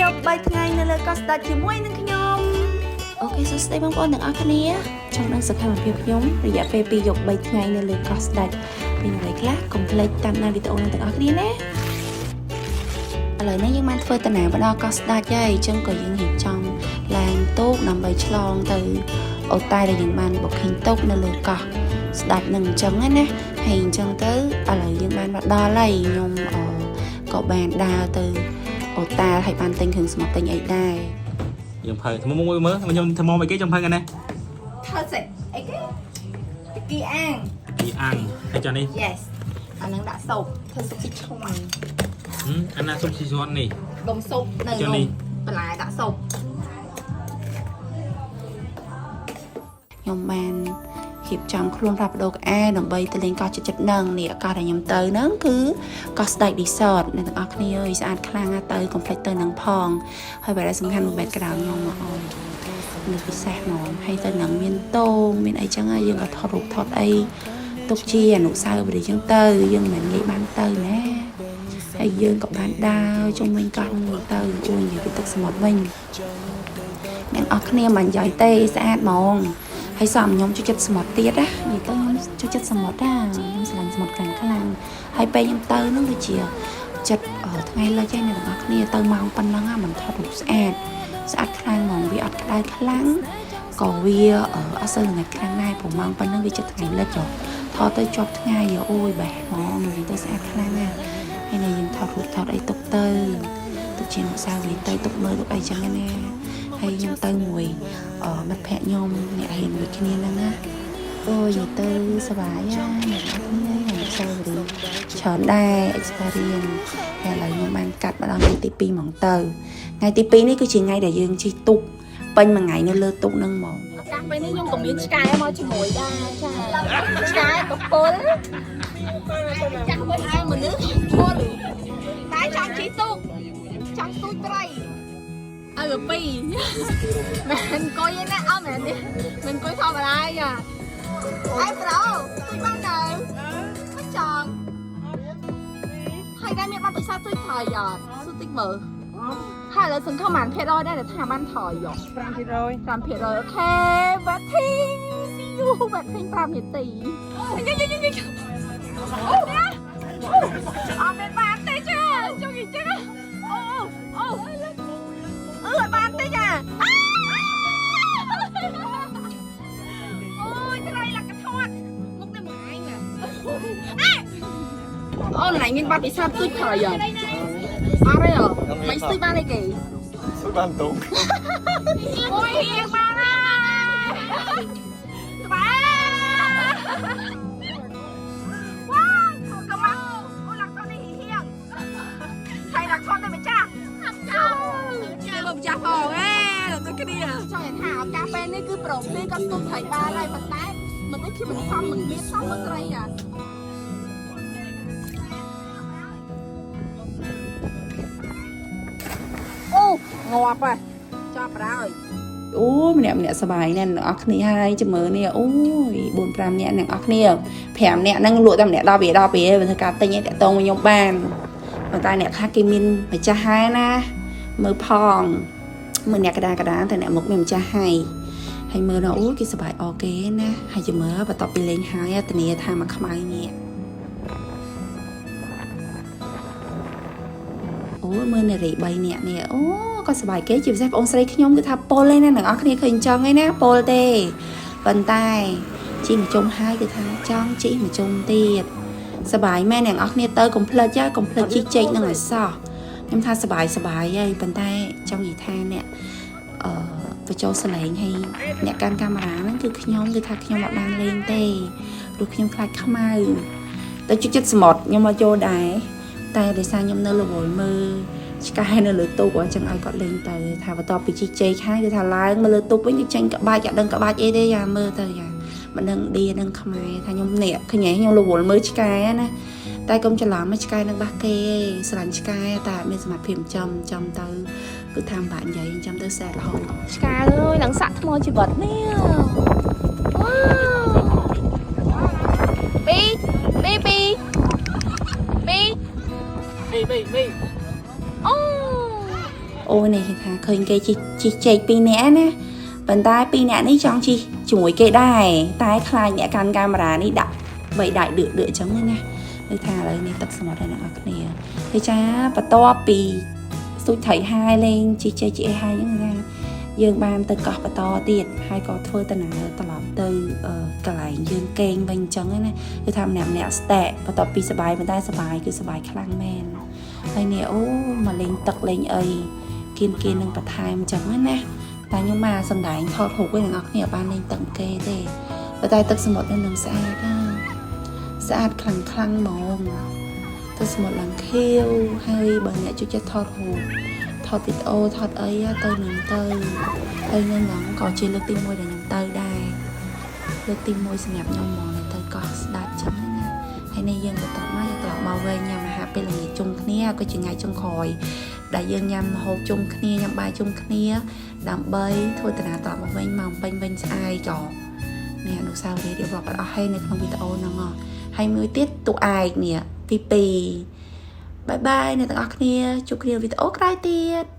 យប់3ថ្ងៃនៅលើកោះស្ដេចជាមួយនឹងខ្ញុំ OK សួស្តីបងប្អូនទាំងអស់គ្នាចង់ដឹងសកម្មភាពខ្ញុំរយៈពេល2យប់3ថ្ងៃនៅលើកោះស្ដេចមានអ្វីខ្លះកុំភ្លេចតាមដានវីដេអូនឹងទាំងអស់គ្នាណាឥឡូវនេះយើងបានធ្វើដំណើរមកដល់កោះស្ដេចហើយអញ្ចឹងក៏យើងរៀបចំឡើងទូកដើម្បីឆ្លងទៅអូតែលដែលយើងបាន booking ទុកនៅលើកោះស្ដេចនឹងអញ្ចឹងណាហើយអញ្ចឹងទៅឥឡូវយើងបានមកដល់ហើយខ្ញុំអឺក៏បានដើរទៅអូតែលហើយបានទិញគ្រឿងសមុទ្រទិញអីដែរ យើងភៅថ្មមួយមើលខ្ញុំថ្មអីគេខ្ញុំភៅกันណា ធ្វើសិអីគេតាគីអាង ពីអាំងហើយចានេះ Yes អានឹងដាក់ស៊ុបធ្វើស៊ុបស៊ីឈ្ងុយ អាណាសុំស៊ីសួននេះ ដុំស៊ុបនៅ ចុះនេះ បន្លែដាក់ស៊ុប ខ្ញុំបានរៀបចំខ្លួនផ្លាស់ប្ដូរកៅអៅដើម្បីទៅលេងកោះចិត្តចិត្តនឹងនេះកោះដែលខ្ញុំទៅហ្នឹងគឺកោះស្ដេច Resort អ្នកទាំងអស់គ្នាអើយស្អាតខ្លាំងណាស់ទៅកុំភ្លេចទៅនឹងផងហើយបែរសំខាន់មួយ background ខ្ញុំមកអូយនេះពិសេសហ្មងហើយទៅនឹងមានតូងមានអីចឹងហើយយើងក៏ថតរូបថតអីទុកជាអនុស្សាវរីយ៍ចឹងទៅយើងមិនមែនងាយបានទៅណាហើយយើងក៏បានដើរជុំវិញកោះហ្នឹងទៅអូយនិយាយពីទឹកសមុទ្រវិញអ្នកនរគ្នាមិននិយាយទេស្អាតហ្មង ហើយសំខ្ញុំចូលចិត្តសមុទ្រទៀតណានិយាយទៅខ្ញុំចូលចិត្តសមុទ្រណាខ្ញុំស្រឡាញ់សមុទ្រខ្លាំងខ្លាំងហើយពេលខ្ញុំទៅហ្នឹងដូចជាចិត្តថ្ងៃលិចហើយអ្នកទាំងអស់គ្នាទៅម៉ោងប៉ុណ្ណឹងហ្នឹងមិនថតរូបស្អាតស្អាតខ្លាំងហ្មងវាអត់ក្តៅខ្លាំងក៏វាអត់សូវល្ងាចខ្លាំងដែរព្រោះម៉ោងប៉ុណ្ណឹងវាចិត្តថ្ងៃលិចហ៎ថតទៅជាប់ថ្ងៃអូយបេះហ្មងនិយាយទៅស្អាតខ្លាំងណាស់ហើយនៅយើងថតរូបថតអីទុកទៅទុកជាអនុស្សាវរីយ៍ទៅទុកមើលទុកអីចឹងណាហើយខ្ញុំទៅមួយ មិត្តភក្តិខ្ញុំអ្នករៀនមួយគ្នាហ្នឹងណាអូយនិយាយទៅសប្បាយណាអ្នកនរគ្នាអនុស្សាវរីយ៍ច្រើនដែរ experience ហើយឥឡូវខ្ញុំបានកាត់មកដល់ថ្ងៃទី2ហ្មងទៅថ្ងៃទី2នេះគឺជាថ្ងៃដែលយើងជិះទូកពេញមួយថ្ងៃនៅលើទូកហ្នឹងហ្មង ឱកាសពេលនេះខ្ញុំក៏មានឆ្កែមកជាមួយដែរចាឆ្កែកពុលចាស់វិញឯងមនុស្សពុលតែចង់ជិះទូកចង់ទូចត្រីឲ្យវាពីរមិនអង្គុយឯណាអត់មែនទេមិនអង្គុយធម្មតាទេចាអេប្រូទូចបាននៅមិនចង់ហើយដែរមានបាត់ពិសាទូចថយអត់ស៊ូតិចមើលហើយឥឡូវសង្ឃឹមបានភាគរយដែរតែថាបានថយយក 5% OK waiting see you waiting 5នាទីយយយយយអូណាអត់មានបានទេចាចុងអីចឹងអូអូអឺអត់បានទេចាអូយត្រីលកធាត់មុខតែមួយឯងណាអូនឡៃមានបាត់ពិសាទូចថយអត់អត់ទេមិនស្ទុយបានអីគេ បានតង អូយហៀងបានហើយស្បែវ៉ាវកំមកអូឡាក់ថននេះហៀងថៃឡាក់ថនតែម្ចាស់ចោគេមកម្ចាស់ផងអេដល់ដូចគ្នាចង់និយាយថាឱកាសពេលនេះគឺប្រូភ្លីក៏ស្ទុះថៃបានហើយប៉ុន្តែមិនដូចជាមិនសមមិនមានសមមើលត្រីអាអូងាប់ហ៎ចប់ហើយ អូយម្នាក់ម្នាក់សប្បាយណាស់អ្នកនរគ្នាហើយចាំមើលនេះអូយ4 5នាក់អ្នកនរគ្នា5នាក់ហ្នឹងលក់តែម្នាក់10រៀល10រៀលបើធ្វើការទិញឯងតាក់ទងមកខ្ញុំបានប៉ុន្តែអ្នកខ្លះគេមានម្ចាស់ហើយណាមើលផងមើលអ្នកកដាកដាតែអ្នកមុខមានម្ចាស់ហើយហើយមើលដល់អូយគេសប្បាយអរគេណាហើយចាំមើលបន្ទាប់ពីលេងហើយធានាថាមកខ្មៅញាក់អូយមើលនារី3នាក់នេះអូក៏សប្បាយគេជាពិសេសបងស្រីខ្ញុំគឺថាពលឯណាអ្នកនរគ្នាឃើញអញ្ចឹងឯណាពលទេប៉ុន្តែជីមួយជុំហើយគឺថាចង់ជីមួយជុំទៀតសប្បាយមែនអ្នកនរគ្នាទៅកុំភ្លេចហ៎កុំភ្លេចជីចេកនឹងឲ្យសោះខ្ញុំថាសប្បាយសប្បាយហើយប៉ុន្តែចង់និយាយថាអ្នកអឺបញ្ចូលសលេងហើយអ្នកកាន់កាមេរ៉ាហ្នឹងគឺខ្ញុំគឺថាខ្ញុំអត់បានលេងទេព្រោះខ្ញុំខ្លាចខ្មៅតែជិះចិត្តសមុទ្រខ្ញុំមកចូលដែរតែដោយសារខ្ញុំនៅរវល់មើល ឆ្កែនៅលើទូកអញ្ចឹងឲ្យគាត់លេងទៅថាបន្ទាប់ពីជីកចេកហើយគឺថាឡើងមកលើទូកវិញគឺចេញក្បាច់អត់ដឹងក្បាច់អីទេយ៉ាមើលទៅយ៉ាមិនដឹងឌីដឹងខ្មែរថាខ្ញុំនេះឃើញខ្ញុំរវល់មើលឆ្កែណាតែកុំច្រឡំមកឆ្កែនឹងបាសគេឯងស្រឡាញ់ឆ្កែតែអត់មានសមត្ថភាពចំចំទៅគឺថាមិនបាក់និយាយចំទៅសែតរហូត ឆ្កែអើយឡើងសាក់ថ្មជីវិតនេះវ៉ាវពីពីពីពី មីមីមី អូ អូនេះគេថាឃើញគេជិះជិះជែកពីរនាក់ណាប៉ុន្តែពីរនាក់នេះចង់ជិះជាមួយគេដែរតែខ្លាចអ្នកកាន់កាមេរ៉ានេះដាក់បីដៃដឿកដឿកអញ្ចឹងណាគឺថាឥឡូវនេះទឹកសមុទ្រហើយអ្នកនរគ្នាគឺចាបន្ទាប់ពីស្ទូចត្រីហាយលេងជិះជែកជិះអីហាយហ្នឹងណាយើងបានទៅកោះបន្តទៀតហើយក៏ធ្វើដំណើរត្រឡប់ទៅកន្លែងយើងគេងវិញអញ្ចឹងណាគឺថាម្នាក់ម្នាក់ស្ទាក់បន្ទាប់ពីសបាយប៉ុន្តែសបាយគឺសបាយខ្លាំងមែនហើយនេះអូមកលេងទឹកលេងអីគៀនគៀននឹងបន្ថែមអញ្ចឹងណាតែខ្ញុំមកសំដែងថតរូបឯអ្នកនរគ្នាអត់បានលេងទឹកគេទេប៉ុន្តែទឹកសមុទ្រនៅនឹងស្អាតណាស្អាតខ្លាំងខ្លាំងហ្មងទឹកសមុទ្រឡើងខៀវហើយបើអ្នកជួយចិត្តថតរូបថតវីដេអូថតអីទៅនឹងទៅហើយនៅហ្នឹងក៏ជាលើកទី1ដែលខ្ញុំទៅដែរលើកទី1សម្រាប់ខ្ញុំហ្មងដែលទៅកោះស្ដាច់ចឹងណាហើយនេះយើងបន្តមកយើងត្រឡប់មកវិញញ៉ាំអាហារពេលល្ងាចជុំគ្នាក៏ជាថ្ងៃចុងក្រោយដែលយើងញ៉ាំម្ហូបជុំគ្នាញ៉ាំបាយជុំគ្នាដើម្បីធ្វើដំណើរត្រឡប់មកវិញមកពេញវិញស្អែកក៏នេះអនុស្សាវរីយ៍រៀបរាប់អត់អស់ហើយនៅក្នុងវីដេអូហ្នឹងហ៎ហើយមួយទៀតតួឯកនេះទី2bye bye អ្នកទាំងអស់គ្នាជួបគ្នាវីដេអូក្រោយទៀត។